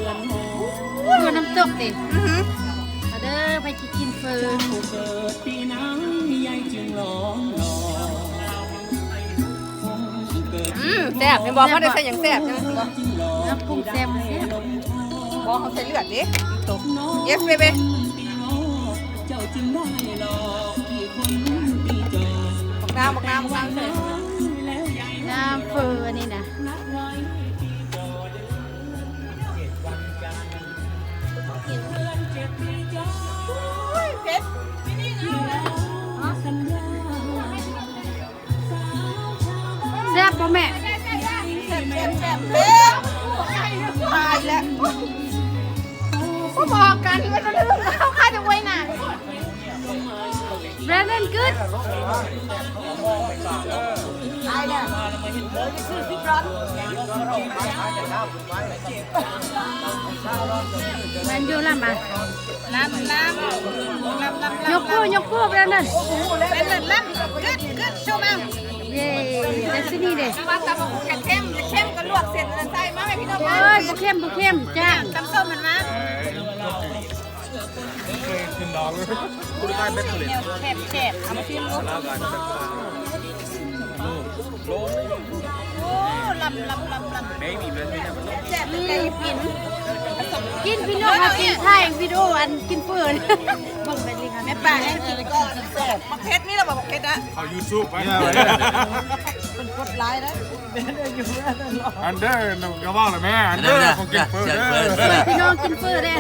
ຢູ່ນ້ຳຕົກຕິ? ອືຮຶ ມາເດີ ໃຜຊິກິນເຝີ. ອືມ ແຊບ ເຫັນບໍ່? ເຮົາໄດ້ໃສ່ຫຍັງແຊບ ເຫັນບໍ່? ເຮົາປຸງແຊບ ແຊບ. ບໍ່ ເຮົາໃສ່ເລືອດເດ້ ນ້ຳຕົກ. Yes baby. ບັກນາວ ບັກນາວ ບັກນາວໃສ່ ນ້ຳເຝີອັນນີ້ນະ. ແຊບບໍ່ແມ່? ແຊບ ແຊບ ແຊບ ຕາຍແລ້ວ ບໍ່ບອກກັນ ມັນເລື່ອງເຮົາຄາຈະໄວ້ນານ. Brandon good. ແມ່ນຢູ່ລຳ ອ່ະ ລຳ ລຳ ລຳ ລຳ ຍົກໂປ້ ຍົກໂປ້ Brandon. Brandon ລຳ good good. Show ມາ ເຢ້ Destiny ເດ້. ແຕ່ວ່າຕຳບັກຫຸ່ງຈະເຄັມ ຈະເຄັມກໍລວກເສັ້ນອັນນັ້ນໃສ່ມາໃຫ້ພີ່ນ້ອງ. ໂອ້ຍ ບໍ່ເຄັມ ບໍ່ເຄັມ ຈ້າງ ຕຳສົ້ມມັນມາ. ແຊບໆ ເອົາມາຊີມດູ. ໂອ້ ລຳ ລຳ ລຳ ລຳ ແຊບແຕ່ກິນ ກິນພີ່ນ້ອງ ເຮົາກິນ ຖ່າຍວິດີໂອອັນກິນເຝີ. ເບິ່ງໄປນີ້ ແມ່ປ້າແຮ່ງກິນກ່ອນ ແຊບ. ບັກເຜັດມີແລ້ວບໍ່? ບັກເຜັດນະ ເຂົ້າ YouTube ໄປ ເພິ່ນກົດໄລເດ້. ອັນເດີ ກະເວົ້າລະແມ່ ອັນເດີ ຂອງກິນເຝີເດີ ພີ່ນ້ອງກິນເຝີເດ້.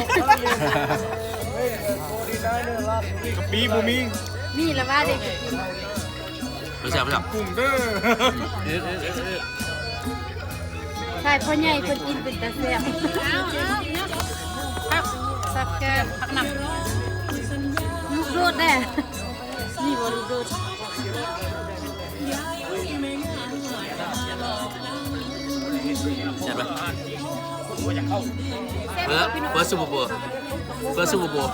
ກະປິບໍ່ມີ ມີລະວ່າເດ້ ກະປິ ບໍ່ແຊບ ບໍ່ແຊບ ກຸ້ງເດີ. ໃຊ່ ພໍ່ໃຫຍ່ເພິ່ນກິນເປັນຕາແຊບ. ເອົາ ເອົາ ເອົາ ຜັກ ຜັກແກງ ຜັກນຳ ລູກໂດດແດ່ ມີບໍ່ລູກໂດດ? ແຊບບໍ່? ເຟີ ເຟີ Super Bowl ເຟີ Super Bowl.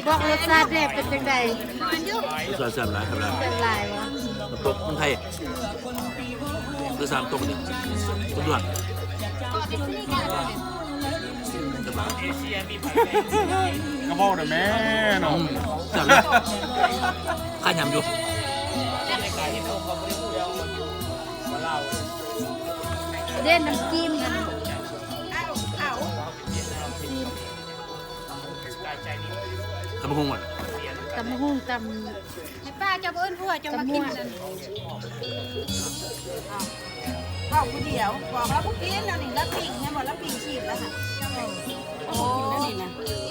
ບອກລົດຊາດແດ່ ເປັນຈັ່ງໃດ? ລົດຊາດແຊບຫຼາຍ ແຊບຫຼາຍ ແຊບຫຼາຍບໍ່? ນ້ຳຕົກເມືອງໄທ ຄືສາມຕົກນີ້ ສຸດຍອດ. ກະເວົ້ານະແມ່ເນາະ ອືມ ແຊບເລີຍ ຄາຍຳຢູ່. ເດ້ ນ້ຳຈິ້ມ ຕຳບັກຫຸ່ງ ຕຳບັກຫຸ່ງ ຕຳ ໃຫ້ປ້າເຈົ້າບໍ່ເອີ້ນຜົວເຈົ້າມາກິນນັ້ນ. ເວົ້າຜູ້ດຽວ ບອກລາວບໍ່ກິນແລ້ວນີ້ ລາວປີ້ງແມ່ນບໍ່? ລາວປີ້ງຊີບແລ້ວຫັ້ນ. ໂອ້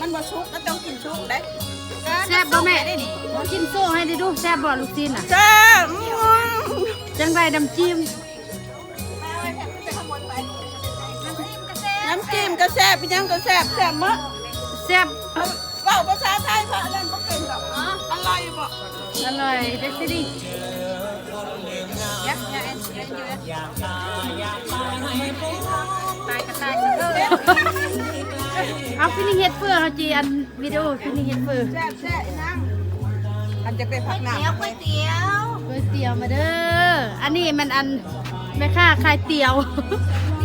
ມັນບໍ່ສຸກ ມັນຕ້ອງກິນສຸກເດ້. ແຊບບໍ່ແມ່? ກິນໂຊໃຫ້ໄດ້ດູ ແຊບບໍ່ລູກຊີ້ນນະ? ແຊບ. ຈັ່ງໃດນ້ຳຈິ້ມ? ນ້ຳຈິ້ມກະແຊບ ອີ່ຫຍັງກະແຊບ ແຊບໝົດ ແຊບ. ເວົ້າພາສາໄທພະນັ້ນບໍ່ເກັ່ງດອກ. ອະ ອະລ່ອຍບໍ່? ອະລ່ອຍເດຊິດີ. ເອົາ ຟີນີ້ເຮັດເພື່ອເຮົາຈີ ອັນ ວິດີໂອຄືນີ້ເຮັດເຝີ ແຊບໆ ນາງ ອັນຈະເປັນຜັກນ້ຳ ກ໋ວຍຕຽວ ກ໋ວຍຕຽວ ກ໋ວຍຕຽວ ມາເດີ. ອັນນີ້ແມ່ນອັນແມ່ຄ້າຂາຍຕຽວ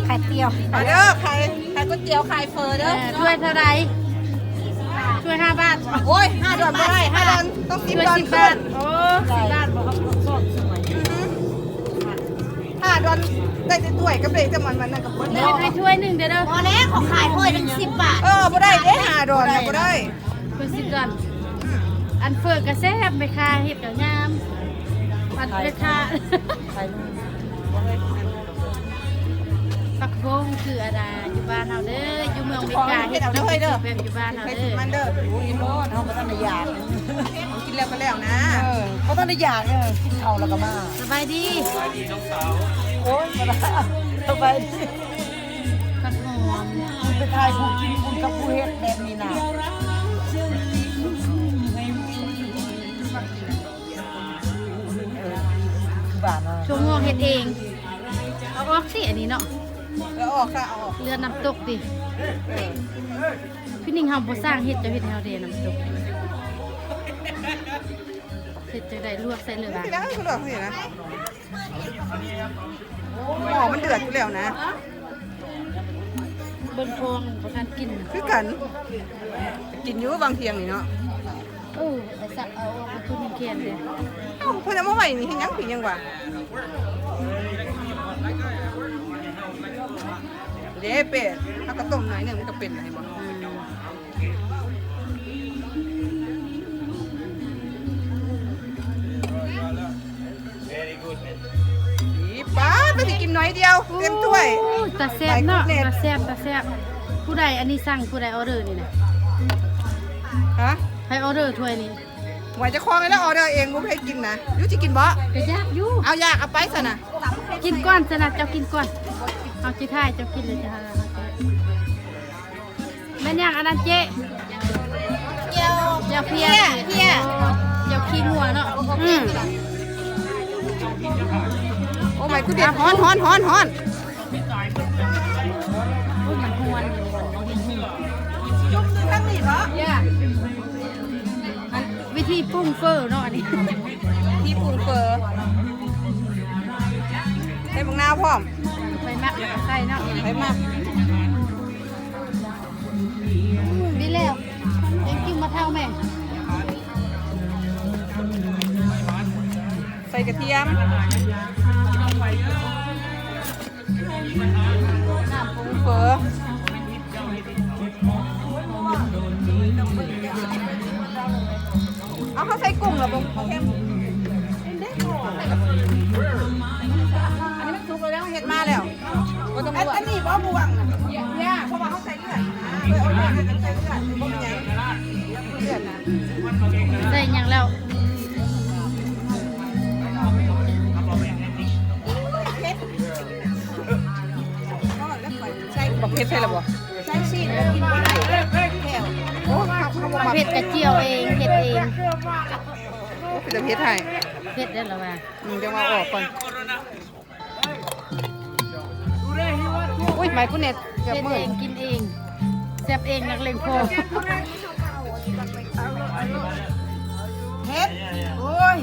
ຂາຍຕຽວ ມາເດີ ຂາຍ ຂາຍກ໋ວຍຕຽວ ຂາຍເຝີເດີ. ເອີ ຖ້ວຍເທົ່າໃດ? ຖ້ວຍຫ້າບາດ. ໂອ້ຍ ຫ້າດອນບໍ່ໄດ້ ຫ້າດອນຕ້ອງສິບດອນຂຶ້ນ. ໂອ້ ສິບບາດບໍ່? ຫ້າດອນໄດ້ແຕ່ຖ້ວຍກັບເລກແຕ່ມັນ ມັນນັ້ນກໍໝົດແລ້ວ. ໃຫ້ຖ້ວຍໜຶ່ງເດີ. ບໍ່ແລ້ວ ເຂົາຂາຍຖ້ວຍໜຶ່ງສິບບາດ. ເອີ ບໍ່ໄດ້ເດ້ ຫ້າດອນນະ ບໍ່ໄດ້ ເພິ່ນຊິກ່ອນ. ອັນເຝີກະແຊບ ແມ່ຄ້າເຮັດກະງາມ. ອັນແມ່ຄ້າ ຜັກບົ້ງຄືອັນນ່າ ຢູ່ບ້ານເຮົາເດີ ຢູ່ເມືອງອາເມລິກາເຮັດເປັນແບບຢູ່ບ້ານເຮົາເດີ. ມັນເດີ ໂອ້ຍ ເຮົາບໍ່ທັນໄດ້ຢາກ ກິນແລ້ວກໍແລ້ວນະ. ເອີ ບໍ່ທັນໄດ້ຢາກເດີ ກິນເຂົ້າແລ້ວກໍມາ. ສະບາຍດີ ໂອ້ຍ ສະບາຍດີ. ຜັກຫອມ ໄປຖ່າຍຜູ້ກິນ ຜູ້ກັບຜູ້ເຮັດແບບນີ້ນະ. ຖົ່ວງອກເຮັດເອງ. ເອົາອອກຕິ ອັນນີ້ເນາະ. ເອີ ເອົາອອກຊະ ເອົາອອກ. ເຫຼືອນ້ຳຕົກຕິ. ເອີ ພີ່ນິງເຮົາບໍ່ຊ່າງເຮັດ ເຈົ້າເຮັດໃຫ້ເຮົາແດ່ນ້ຳຕົກ. ເຮັດຈັ່ງໃດ ລວກໃສ່ເລີຍຫວາ? ນີ້ນະ ລວກນີ້ນະ. ໝໍ້ມັນເດືອດຢູ່ແລ້ວນະ. ເບິ່ງພອງບໍ່ທັນກິນຄືກັນ. ກິນຢູ່ຫວ່າງທ່ຽງນີ້ເນາະ. ເອີ ໄປສັກເອົາອອກໄປທຸ່ນແຂນເດ້. ເອົ້າ ເພິ່ນເອົາມາໄວ້ນີ້ເຮັດຫຍັງ ເປັນຫຍັງຫວາ? ເດ້ເປ້ ເຮົາກໍຕົ້ມໜ້ອຍໜຶ່ງ ມັນກໍເປັນແລ້ວ ເຫັນບໍ່? ອືມ. ນີ້ ປ້າດ ໄປຊິກິນໜ້ອຍດຽວ ໂອ້ ເຕັມຖ້ວຍ. ຕາແຊບເນາະ ຕາແຊບ ຕາແຊບ. ຜູ້ໃດອັນນີ້ສັ່ງ ຜູ້ໃດອໍເດີນີ້ນະ? ຮະ? ໃຜອໍເດີຖ້ວຍນີ້? ຫວຍ ເຈົ້າຂອງນີ້ແຫຼະອໍເດີເອງ ບໍ່ໃຫ້ກິນນະ. ຢູ່ຊິກິນບໍ່? ກໍຢາກຢູ່. ເອົາ ຢາກ ເອົາໄປຊັ້ນນະ. ກິນກ່ອນຊັ້ນນະ ເຈົ້າກິນກ່ອນ. ເຮົາຊິຖ່າຍເຈົ້າກິນເລີຍ ເຈົ້າ. ແມ່ນຫຍັງອັນນັ້ນເຈ້? ແຈ່ວ ແຈ່ວເພຍ ເພຍ ແຈ່ວຂີ້ງົວເນາະ. ອືມ. ໂອ້ ໄມ ກູເດັດ ຮ້ອນ ຮ້ອນ ຮ້ອນ ຮ້ອນ. ໂອ້ຍ ມັນຮ້ອນ. ຈຸ່ມຢູ່ທາງນີ້ເນາະ. ອັນ ວິທີປຸງເຝີເນາະ ອັນນີ້ ທີ່ປຸງເຝີ. ໃສ່ບັກນາວພ້ອມ. ໃຜມັກກໍໃສ່ເນາະ ໃຜມັກ. ດີແລ້ວ thank you ມາເຖົ້າແມ່. ໃສ່ກະທຽມ ນ້ຳປຸງເຝີ. ເອົາ ເຮົາໃສ່ກຸ້ງແລ້ວບໍ່? ອັນນີ້ມັນສຸກແລ້ວ ເຮົາເຮັດມາແລ້ວ ບໍ່ຕ້ອງລວກ. ອັນນີ້ບໍ່ບ່ວງນະ ເພາະວ່າເຮົາໃສ່ເລືອດ ເອີ ເອົາເລືອດ ໃສ່ເລືອດ ບໍ່ເປັນຫຍັງ ເລືອດນະ. ໃສ່ຫຍັງແລ້ວ? ເຜັດ ໃສ່ບັກເຜັດໃສ່ແລ້ວບໍ່? ໃສ່ຊີ້ນແລ້ວກິນບໍ່ໄດ້ແລ້ວ. ໂອ້ ເຮົາ ເຮົາບໍ່ມັກເຜັດ ກະຈຽວເອງ ເຮັດເອງ. ໂອ້ ເປັນຕາເຜັດໃຫ້ ເຜັດແລ້ວລະວ່າ. ອືມ ຈັ່ງວ່າອອກກ່ອນ. ໂອ້ຍ ໄມ ກູເດັດ ເກືອບເມື່ອຍ. ເຮັດເອງກິນເອງ ແຊບເອງນັກເລງພໍ. ເຜັດ ໂອ້ຍ.